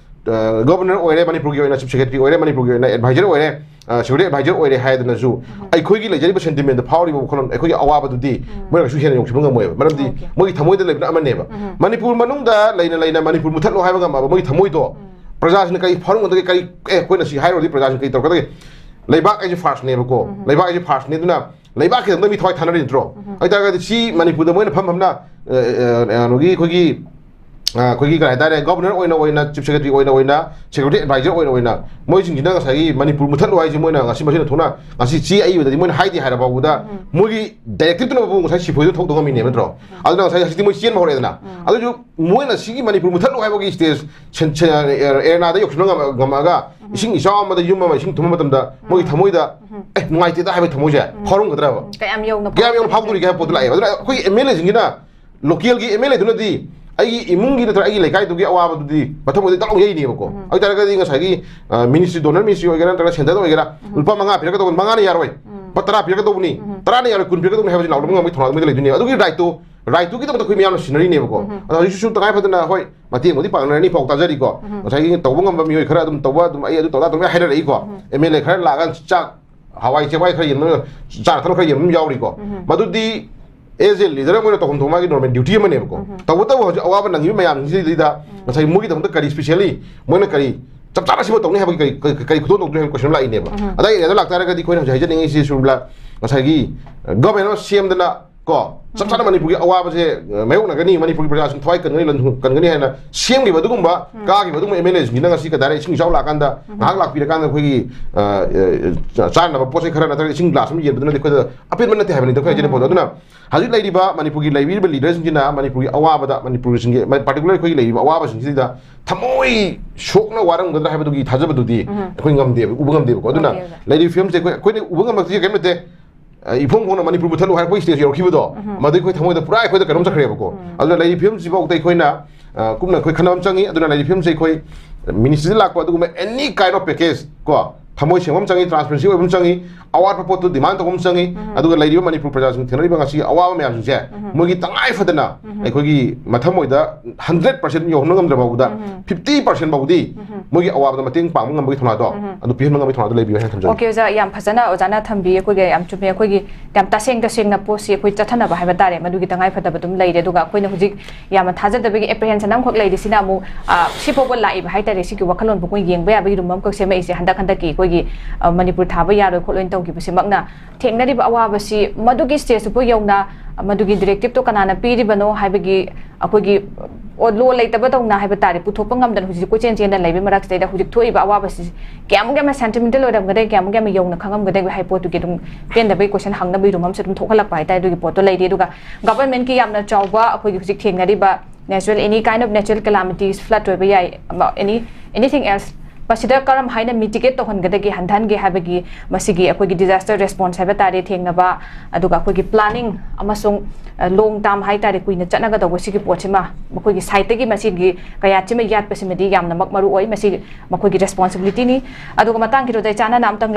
ꯑ, ꯒꯚꯔꯅꯔ ꯑꯣꯏꯔꯦ, ꯃꯅꯤꯄꯨꯔꯒꯤ ꯑꯣꯏꯅ ꯆꯤꯐ ꯁꯦꯀ꯭ꯔꯦꯇꯔꯤ ꯑꯣꯏꯔꯦ, ꯃꯅꯤꯄꯨꯔꯒꯤ ꯑꯣꯏꯅ ꯑꯦꯗꯚꯥꯏꯖꯔ ꯑꯣꯏꯔꯦ, ꯁꯦꯀ꯭ꯌꯨꯔꯤꯇꯤ ꯑꯦꯗꯚꯥꯏꯖꯔ ꯑꯣꯏꯔꯦ ꯍꯥꯏꯗꯅꯁꯨ ꯑꯩꯈꯣꯏꯒꯤ ꯂꯩꯖꯔꯤꯕ ꯁꯦꯟꯇꯤꯃꯦꯟꯗ ꯐꯥꯎꯔꯤꯕ ꯋꯥꯈꯜꯂꯣꯟ, ꯑꯩꯈꯣꯏꯒꯤ ꯑꯋꯥꯕꯗꯨꯗꯤ ꯃꯣꯏꯅ ꯀꯩꯁꯨ ꯍꯦꯟꯅ ꯌꯧꯁꯤꯟꯕ ꯉꯝꯃꯣꯏꯕ꯫ ꯃꯔꯝꯗꯤ ꯃꯣꯏꯒꯤ ꯊꯃꯣꯏꯗ ꯂꯩꯕꯅ ꯑꯃꯅꯦꯕ꯫ ꯃꯅꯤꯄꯨꯔ ꯃꯅꯨꯡꯗ ꯂꯩꯅ ꯂꯩꯅ ꯃꯅꯤꯄꯨꯔ ꯃꯨꯠꯊꯠꯂꯣ ꯍꯥꯏꯕ ꯉꯝꯃꯕ ꯃꯣꯏꯒꯤ ꯊꯃꯣꯏꯗꯣ ꯄ꯭ꯔꯖꯥꯁꯤꯡꯅ ꯀꯔꯤ ꯐꯥꯎꯔꯝꯒꯗꯒꯦ? ꯀꯔꯤ, ꯑꯦ, ꯑꯩꯈꯣꯏꯅ ꯁꯤ ꯍꯥꯏꯔꯨꯔꯗꯤ ꯄ꯭ꯔꯖꯥꯁꯤꯡ ꯀꯔꯤ ꯇꯧꯔꯛꯀꯗꯒꯦ? ꯂꯩꯕꯥꯛ ꯍꯥꯏꯁꯦ ꯐꯥꯔꯁꯅꯦꯕꯀꯣ꯫ ꯂꯩꯕꯥꯛ ꯍꯥꯏꯁꯦ ꯐꯥꯔꯁꯅꯦ꯫ ꯑꯗꯨꯅ ꯂꯩꯕꯥꯛ ꯈꯤꯇꯪꯗ ꯃꯤ ꯊꯋꯥꯏ ꯊꯥꯅꯔꯤ ꯅꯠꯇ꯭ꯔꯣ? ꯑꯗꯨ ꯇꯥꯔꯒꯗꯤ ꯁꯤ ꯃꯅꯤꯄꯨꯔꯗ ꯃꯣꯏꯅ ꯐꯝ ꯐꯝꯅ, ꯑ, ꯑ, ꯀꯩꯅꯣꯒꯤ ꯑꯩꯈꯣꯏꯒꯤ, ꯑ, ꯑꯩꯈꯣꯏꯒꯤ ꯀꯔꯤ ꯍꯥꯏꯇꯥꯔꯦ, ꯒꯣꯕꯔꯅꯔ ꯑꯣꯏꯅ ꯑꯣꯏꯅ, ꯆꯤꯐ ꯁꯦꯀ꯭ꯔꯦꯇꯔꯤ ꯑꯣꯏꯅ ꯑꯣꯏꯅ, ꯁꯦꯀ꯭ꯌꯨꯔꯤꯇꯤ ꯑꯦꯗꯚꯥꯏꯖꯔ ꯑꯣꯏꯅ ꯑꯣꯏꯅ ꯃꯣꯏꯁꯤꯡꯁꯤꯅ ꯉꯁꯥꯏꯒꯤ ꯃꯅꯤꯄꯨꯔ ꯃꯨꯠꯊꯠꯂꯣ ꯍꯥꯏꯁꯤ ꯃꯣꯏꯅ ꯉꯁꯤ ꯃꯁꯤꯅ ꯊꯣꯛꯅ ꯉꯁꯤ ꯆꯦ ꯑꯏꯕꯗꯗꯤ ꯃꯣꯏꯅ ꯍꯥꯏꯗꯦ ꯍꯥꯏꯔ ꯐꯥꯎꯕꯗ ꯃꯣꯏꯒꯤ ꯗꯥꯏꯔꯦꯛꯇꯤꯞꯇꯨꯅ ꯃꯄꯨ ꯉꯁꯥꯏ ꯁꯤꯐꯣꯏꯗꯨ ꯊꯣꯛꯇꯧ ꯉꯝꯃꯤꯅꯦꯕ ꯅꯠꯇ꯭ꯔꯣ? ꯑꯗꯨꯅ ꯉꯁꯥꯏ ꯍꯧꯖꯤꯛꯇꯤ ꯃꯣꯏ ꯆꯦꯟꯕ ꯍꯧꯔꯛꯑꯦꯗꯅ꯫ ꯑꯗꯨꯁꯨ ꯃꯣꯏꯅ ꯁꯤꯒꯤ ꯃꯅꯤꯄꯨꯔ ꯃꯨꯠꯊꯠꯂꯣ ꯍꯥꯏꯕꯒꯤ ꯁ꯭ꯇꯦꯖ ꯑꯦꯔꯦꯅꯥꯗ ꯌꯧꯁꯤꯟꯕ ꯉꯝ-, ꯉꯝꯃꯛꯑꯒ ꯏꯁꯤꯡ ꯏꯆꯥꯎ ꯑꯃꯗ ꯌꯨꯝ ꯑꯃ ꯏꯁꯤꯡ ꯊꯨꯝꯕ ꯃꯇꯝꯗ ꯃꯣꯏꯒꯤ ꯊꯃꯣꯏꯗ, "ꯑꯦ, ꯅꯨꯡꯉꯥꯏꯇꯦꯗ" ꯍꯥꯏꯕꯒꯤ ꯊꯃꯣꯏꯁꯦ ꯐꯥꯎꯔꯝꯒꯗ꯭ꯔꯕ? ꯀꯌꯥꯝ ꯌꯧꯅ ꯀꯌꯥꯝ ꯌꯧꯅ ꯐꯥꯎꯗꯣꯔꯤꯒꯦ ꯍꯥꯏꯕ ꯄꯣꯠꯇꯨ ꯂꯥꯛꯑꯦꯕ꯫ ꯑꯗꯨꯅ ꯑꯩꯈꯣꯏꯒꯤ ꯑꯦꯝ ꯑꯦꯜ ꯑꯦꯁꯤꯡꯁꯤꯅ, ꯂꯣꯀꯦꯜꯒꯤ ꯑꯦꯝ ꯑꯦꯜ ꯑꯦꯗꯨꯅꯗꯤ ꯑꯩꯒꯤ ꯏꯃꯨꯡꯒꯤ ꯅꯠꯇ꯭ꯔꯒ ꯑꯩꯒꯤ ꯂꯩꯀꯥꯏꯗꯨꯒꯤ ꯑꯋꯥꯕꯗꯨꯗꯤ ꯃꯊꯪ ꯃꯊꯪ ꯇꯥꯛ ꯂꯥꯎ ꯌꯩꯅꯦꯕꯀꯣ꯫ ꯑꯗꯨ ꯑꯣꯏꯇꯥꯔꯒꯗꯤ ꯉꯁꯥꯏꯒꯤ, ꯑ, ꯃꯤꯅꯤꯁꯇ꯭ꯔꯤ, ꯗꯣꯅꯔ ꯃꯤꯅꯤꯁꯇ꯭ꯔꯤ ꯑꯣꯏꯒꯦꯔꯥ ꯅꯠꯇ꯭ꯔꯒ ꯁꯦꯟꯇꯔꯗ ꯑꯣꯏꯒꯦꯔꯥ, ꯂꯨꯄꯥ ꯃꯉꯥ ꯄꯤꯔꯛꯀꯗꯧꯕꯅꯤ, ꯃꯉꯥꯅ ꯌꯥꯔꯣꯏ, ꯂꯨꯄꯥ ꯇꯔꯥ ꯄꯤꯔꯛꯀꯗꯧꯕꯅꯤ, ꯇꯔꯥꯅ ꯌꯥꯔꯣꯏ, ꯀꯨꯟ ꯄꯤꯔꯛꯀꯗꯧꯕꯅꯤ ꯍꯥꯏꯕꯁꯤ ꯂꯥꯎꯔꯝꯕ ꯉꯝꯕꯒꯤ ꯊꯧꯅꯥ ꯑꯗꯨꯃꯥꯏꯅ ꯂꯩꯗꯣꯏꯅꯦꯕ꯫ ꯑꯗꯨꯒꯤ ꯔꯥꯏꯠꯇꯣ, ꯔꯥꯏꯠꯇꯨꯒꯤꯗꯃꯛꯇ ꯑꯩꯈꯣꯏ ꯃꯌꯥꯝꯅ ꯁꯤꯟꯅꯔꯤꯅꯦꯕꯀꯣ꯫ ꯑꯗꯣ ꯍꯧꯖꯤꯛꯁꯨ ꯁꯨꯝ ꯇꯉꯥꯏ ꯐꯗꯅ, ꯍꯣꯏ, ꯃꯇꯦꯡꯕꯨꯗꯤ ꯄꯥꯡꯅꯔꯅꯤ, ꯄꯥꯎ ꯇꯥꯖꯔꯤꯀꯣ꯫ ꯉꯁꯥꯏꯒꯤ ꯇꯧꯕ ꯉꯝꯕ ꯃꯤꯑꯣꯏ ꯈꯔ ꯑꯗꯨꯝ ꯇꯧꯕ, ꯑꯗꯨꯝ ꯑꯩ ꯑꯗꯨ ꯇꯧ ꯇꯥ ꯑꯗꯨꯝ ꯍꯥꯏꯅꯔꯛꯏꯀꯣ꯫ ꯑꯦꯝ ꯑꯦꯜ ꯑꯦ ꯈꯔ ꯂꯥꯛꯑꯒ ꯆꯥꯛ, ꯍꯋꯥꯏ ꯆꯦꯡꯋꯥꯏ ꯈꯔ ꯌꯦꯟꯕ, ꯆꯥꯅ ꯊꯛꯅ ꯈꯔ ꯌꯦꯟꯕ ꯑꯗꯨꯝ ꯌꯥꯎꯔꯤꯀꯣ꯫ ꯃꯗꯨꯗꯤ ꯑꯦꯖ ꯑꯦ ꯂꯤꯗꯔ ꯑꯃ ꯑꯣꯏꯅ ꯇꯧꯐꯝ ꯊꯣꯛꯄ ꯃꯥꯒꯤ ꯅꯣꯔꯃꯦꯜ ꯗ꯭ꯌꯨꯇꯤ ꯑꯃꯅꯦꯕꯀꯣ꯫ ꯇꯧꯕꯇꯕꯨ ꯍꯧꯖꯤꯛ ꯑꯋꯥꯕ ꯅꯪꯉꯤꯕ ꯃꯌꯥꯝꯁꯤꯡꯁꯤꯗ ꯉꯁꯥꯏ ꯃꯣꯏꯒꯤꯗꯃꯛꯇ ꯀꯔꯤ ꯁ꯭ꯄꯦꯁꯤꯌꯦꯜꯂꯤ ꯃꯣꯏꯅ ꯀꯔꯤ ꯆꯞ ꯆꯥꯅ ꯁꯤꯃ ꯇꯧꯅꯤ ꯍꯥꯏꯕꯒꯤ ꯀꯔꯤ, ꯀꯔꯤ, ꯀꯔꯤ ꯈꯨꯗꯣꯜ ꯇꯧꯗꯣꯏꯅꯣ ꯍꯥꯏꯕ ꯀꯣꯏꯁꯟ ꯂꯥꯛꯏꯅꯦꯕ꯫ ꯑꯗ ꯑꯩ ꯑꯦꯔꯤꯌꯥꯗ ꯂꯥꯛꯇꯥꯔꯒꯗꯤ ꯑꯩꯈꯣꯏꯅ ꯍꯧꯖꯤꯛ ꯍꯥꯏꯖꯅꯤꯡꯉꯤꯁꯤ ꯁꯨꯝꯂ ꯉꯁꯥꯏꯒꯤ ꯒꯚꯔꯟꯃꯦꯟ ꯑꯃ ꯁꯦꯝꯗꯅ ꯀꯣ, ꯆꯞ ꯆꯥꯅ ꯃꯅꯤꯄꯨꯔꯒꯤ ꯑꯋꯥꯕꯁꯦ, ꯑ, ꯃꯥꯌꯣꯛꯅꯒꯅꯤ, ꯃꯅꯤꯄꯨꯔꯒꯤ ꯄ꯭ꯔꯖꯥꯁꯤꯡ ꯊꯋꯥꯏ ꯀꯟꯒꯅꯤ, ꯂꯟ ꯊꯨꯝ ꯀꯟꯒꯅꯤ ꯍꯥꯏꯅ ꯁꯦꯝꯈꯤꯕ ꯑꯗꯨꯒꯨꯝꯕ, ꯀꯥꯈꯤꯕ ꯑꯗꯨꯒꯨꯝꯕ ꯑꯦꯝ ꯑꯦꯜ ꯑꯦꯁꯤꯡꯁꯤꯅ ꯉꯁꯤ ꯀꯗꯥꯏꯗ ꯏꯁꯤꯡ ꯏꯆꯥꯎ ꯂꯥꯛꯑꯀꯥꯟꯗ ꯉꯥꯏꯍꯥꯛ ꯂꯥꯛꯄꯤꯔꯀꯥꯟꯗ ꯑꯩꯈꯣꯏꯒꯤ, ꯑ, ꯑ, ꯆꯥꯅꯕ ꯄꯣꯠ ꯆꯩ ꯈꯔ ꯅꯠꯇ꯭ꯔꯒ ꯏꯁꯤꯡ ꯒ꯭ꯂꯥꯁ ꯑꯃ ꯌꯦꯟꯕꯗꯨꯅꯗꯤ ꯑꯩꯈꯣꯏꯗ ꯑꯄꯦꯟꯕ ꯅꯠꯇꯦ ꯍꯥꯏꯕꯅꯤꯗ ꯑꯩꯈꯣꯏ ꯍꯥꯏꯖꯅꯤꯡꯕ ꯄꯣꯠꯇꯣ꯫ ꯑꯗꯨꯅ ꯍꯧꯖꯤꯛ ꯂꯩꯔꯤꯕ ꯃꯅꯤꯄꯨꯔꯒꯤ ꯂꯩꯕꯤꯔꯤꯕ ꯂꯤꯗꯔꯁꯤꯡꯁꯤꯅ ꯃꯅꯤꯄꯨꯔꯒꯤ ꯑꯋꯥꯕꯗ, ꯃꯅꯤꯄꯨꯔꯁꯤꯡꯒꯤ, ꯄꯥꯔꯇꯤꯀꯨꯂꯔ ꯑꯩꯈꯣꯏꯒꯤ ꯂꯩꯔꯤꯕ ꯑꯋꯥꯕꯁꯤꯡꯁꯤꯗ ꯊꯃꯣꯏ ꯁꯣꯛꯅ ꯋꯥꯔꯝꯒꯗ꯭ꯔꯥ ꯍꯥꯏꯕꯗꯨꯒꯤ ꯊꯥꯖꯕꯗꯨꯗꯤ ꯑꯩꯈꯣꯏ ꯉꯝꯗꯦꯕ, ꯎꯕ ꯉꯝꯗꯦꯕꯀꯣ꯫ ꯑꯗꯨꯅ ꯂꯩꯔꯤꯕ ꯐꯤꯕꯝꯁꯦ ꯑꯩꯈꯣꯏ, ꯑꯩꯈꯣꯏꯅ ꯎꯕ ꯉꯝꯕꯁꯦ ꯀꯔꯤꯝ ꯅꯠꯇꯦ꯫ ꯑ, ꯏꯐꯣꯡ ꯐꯣꯡꯅ ꯃꯅꯤꯄꯨꯔ ꯃꯨꯠꯊꯠꯂꯨ ꯍꯥꯏꯔꯛꯄꯒꯤ ꯁ꯭ꯇꯦꯖ ꯌꯧꯔꯛꯈꯤꯕꯗꯣ, ꯃꯗꯨ ꯑꯩꯈꯣꯏ ꯊꯃꯣꯏꯗ ꯄꯨꯔꯥ ꯑꯩꯈꯣꯏꯗ ꯀꯩꯅꯣꯝ ꯆꯠꯈ꯭ꯔꯦꯕꯀꯣ꯫ ꯑꯗꯨꯅ ꯂꯩꯔꯤꯕ ꯐꯤꯕꯝꯁꯤꯐꯥꯎꯗ ꯑꯩꯈꯣꯏꯅ, ꯑ, ꯀꯨꯞꯅ ꯑꯩꯈꯣꯏ ꯈꯟꯅꯕ ꯑꯃ ꯆꯪꯉꯤ꯫ ꯑꯗꯨꯅ ꯂꯩꯔꯤꯕ ꯐꯤꯕꯝꯁꯦ ꯑꯩꯈꯣꯏ ꯃꯤꯅꯤꯁꯇ꯭ꯔꯤꯗ ꯂꯥꯛꯄ ꯑꯗꯨꯒꯨꯝꯕ any kind of package ꯀꯣ, ꯊꯃꯣꯏ ꯁꯦꯡꯕ ꯑꯃ ꯆꯪꯉꯤ, ꯇ꯭ꯔꯥꯟꯁꯄꯦꯔꯦꯟꯁꯤ ꯑꯣꯏꯕ ꯑꯃ ꯆꯪꯉꯤ꯫ ꯑꯋꯥꯠꯄ ꯄꯣꯠꯇꯨ demand ꯇꯧꯕ ꯑꯃ ꯆꯪꯉꯤ꯫ ꯑꯗꯨꯒ ꯂꯩꯔꯤꯕ ꯃꯅꯤꯄꯨꯔ ꯄ꯭ꯔꯖꯥꯁꯤꯡ ꯊꯦꯡꯅꯔꯤꯕ ꯉꯁꯤꯒꯤ ꯑꯋꯥꯕ ꯃꯌꯥꯝꯁꯤꯡꯁꯦ ꯃꯣꯏꯒꯤ ꯇꯉꯥꯏ ꯐꯗꯅ ꯑꯩꯈꯣꯏꯒꯤ ꯃꯊꯃꯣꯏꯗ hundred percent ꯌꯧꯍꯟꯕ ꯉꯝꯗ꯭ꯔ ꯐꯥꯎꯕꯗ fifty percent ꯐꯥꯎꯕꯗꯤ ꯃꯣꯏꯒꯤ ꯑꯋꯥꯕꯗ ꯃꯇꯦꯡ ꯄꯥꯡꯕ ꯉꯝꯕꯒꯤ ꯊꯧꯅꯥꯗꯣ ꯑꯗꯨ ꯄꯤꯍꯟꯕ ꯉꯝꯕꯒꯤ ꯊꯧꯅꯥꯗꯣ ꯂꯩꯕꯤꯌꯨ ꯍꯥꯏꯅ ꯊꯝꯖꯒꯦ꯫ ꯑꯣꯀꯦ ꯑꯣꯖꯥ, ꯌꯥꯝ ꯐꯖꯅ ꯑꯣꯖꯥꯅ ꯊꯝꯕꯤ꯫ ꯑꯩꯈꯣꯏꯒꯤ ꯌꯥꯝ ꯆꯨꯝꯃꯦ, ꯑꯩꯈꯣꯏꯒꯤ ꯌꯥꯝ ꯇꯁꯦꯡ ꯇꯁꯦꯡꯅ ꯄꯣꯠꯁꯤ ꯑꯩꯈꯣꯏ ꯆꯠꯊꯅꯕ ꯍꯥꯏꯕ ꯇꯥꯔꯦ, ꯃꯗꯨꯒꯤ ꯇꯉꯥꯏ ꯐꯗꯕ ꯑꯗꯨꯝ ꯂꯩꯔꯦ꯫ ꯑꯗꯨꯒ ꯑꯩꯈꯣꯏꯅ ꯍꯧꯖꯤꯛ ꯌꯥꯝꯅ ꯊꯥꯖꯗꯕꯒꯤ apprehension ꯑꯃꯈꯛ ꯂꯩꯔꯤꯁꯤꯅ ꯑꯃꯨꯛ ꯁꯤ ꯐꯥꯎꯕ ꯂꯥꯛꯏꯕ ꯍꯥꯏꯇꯥꯔꯦ, ꯁꯤꯒꯤ ꯋꯥꯈꯜꯂꯣꯟꯕꯨ ꯑꯩꯈꯣꯏ ꯌꯦꯡꯕ ꯌꯥꯕꯒꯤ ꯔꯨꯝ ꯑꯃꯈꯛ ꯁꯦꯝꯃꯛꯏꯁꯦ ꯍꯟꯗꯛ ꯍꯟꯗꯛꯀꯤ ꯑꯩꯈꯣꯏꯒꯤ ꯃꯅꯤꯄꯨꯔ ꯊꯥꯕ ꯌꯥꯔꯣꯏ ꯈꯣꯠꯂꯣꯏꯅ ꯇꯧꯈꯤꯕꯁꯤꯃꯛꯅ ꯊꯦꯡꯅꯔꯤꯕ ꯑꯋꯥꯕꯁꯤ ꯃꯗꯨꯒꯤ ꯁ꯭ꯇꯦꯖꯇꯨꯐꯥꯎ ꯌꯧꯅ ꯃꯗꯨꯒꯤ ꯗꯤꯔꯦꯛꯇꯤꯞꯇꯣ ꯀꯅꯥꯅ ꯄꯤꯔꯤꯕꯅꯣ ꯍꯥꯏꯕꯒꯤ ꯑꯩꯈꯣꯏꯒꯤ ꯂꯣ ꯂꯩꯇꯕꯗꯧꯅ ꯍꯥꯏꯕ ꯇꯥꯔꯦ, ꯄꯨꯊꯣꯛꯄ ꯉꯝꯗꯅ ꯍꯧꯖꯤꯛ ꯀꯣꯏꯆꯦꯟ ꯆꯦꯟꯅ ꯂꯩꯕ ꯃꯔꯛꯁꯤꯗꯩꯗ ꯍꯧꯖꯤꯛ ꯊꯣꯛꯏꯕ ꯑꯋꯥꯕꯁꯤ ꯀꯌꯥꯃꯨꯛ ꯌꯥꯝꯅ sentimental ꯑꯣꯏꯔꯝꯒꯗꯒꯦ, ꯀꯌꯥꯃꯨꯛ ꯌꯥꯝꯅ ꯌꯧꯅ ꯈꯪꯉꯝꯒꯗꯒꯦ ꯍꯥꯏꯕ ꯄꯣꯠꯇꯨꯒꯤ ꯑꯗꯨꯝ ꯄꯦꯟꯗꯕꯒꯤ question ꯍꯪꯅꯕꯒꯤ ꯔꯨꯝ ꯑꯃꯁꯨ ꯑꯗꯨꯝ ꯊꯣꯛꯍꯜꯂꯛꯄ ꯍꯥꯏꯇꯥꯔꯦ꯫ ꯑꯗꯨꯒꯤ ꯄꯣꯠꯇꯣ ꯂꯩꯔꯤ꯫ ꯑꯗꯨꯒ government ꯀꯤ ꯌꯥꯝꯅ ꯆꯥꯎꯕ ꯑꯩꯈꯣꯏꯒꯤ ꯍꯧꯖꯤꯛ ꯊꯦꯡꯅꯔꯤꯕ natural, any kind of natural calamities, flood ꯑꯣꯏꯕ ꯌꯥꯏ, any, anything else, ꯃꯁꯤꯗ ꯀꯔꯝ ꯍꯥꯏꯅ mitigate ꯇꯧꯍꯟꯒꯗꯒꯦ, ꯍꯟꯊꯍꯟꯒꯦ ꯍꯥꯏꯕꯒꯤ ꯃꯁꯤꯒꯤ ꯑꯩꯈꯣꯏꯒꯤ disaster response ꯍꯥꯏꯕ ꯇꯥꯔꯦ ꯊꯦꯡꯅꯕ, ꯑꯗꯨꯒ ꯑꯩꯈꯣꯏꯒꯤ planning ꯑꯃꯁꯨꯡ long term ꯍꯥꯏ ꯇꯥꯔꯦ, ꯀꯨꯏꯅ ꯆꯠꯅꯒꯗꯧꯕ ꯁꯤꯒꯤ ꯄꯣꯠꯁꯤꯃ ꯃꯈꯣꯏꯒꯤ side ꯇꯒꯤ ꯃꯁꯤꯒꯤ ꯀꯌꯥꯠꯁꯤꯃ ꯌꯥꯠꯄꯁꯤꯃꯗꯤ ꯌꯥꯝꯅꯃꯛ ꯃꯔꯨ ꯑꯣꯏ꯫ ꯃꯁꯤ ꯃꯈꯣꯏꯒꯤ responsibility ꯅꯤ꯫ ꯑꯗꯨꯒ ꯃꯇꯥꯡ ꯈꯤꯇꯪ ꯆꯥꯟꯅꯅ ꯑꯝꯇꯪ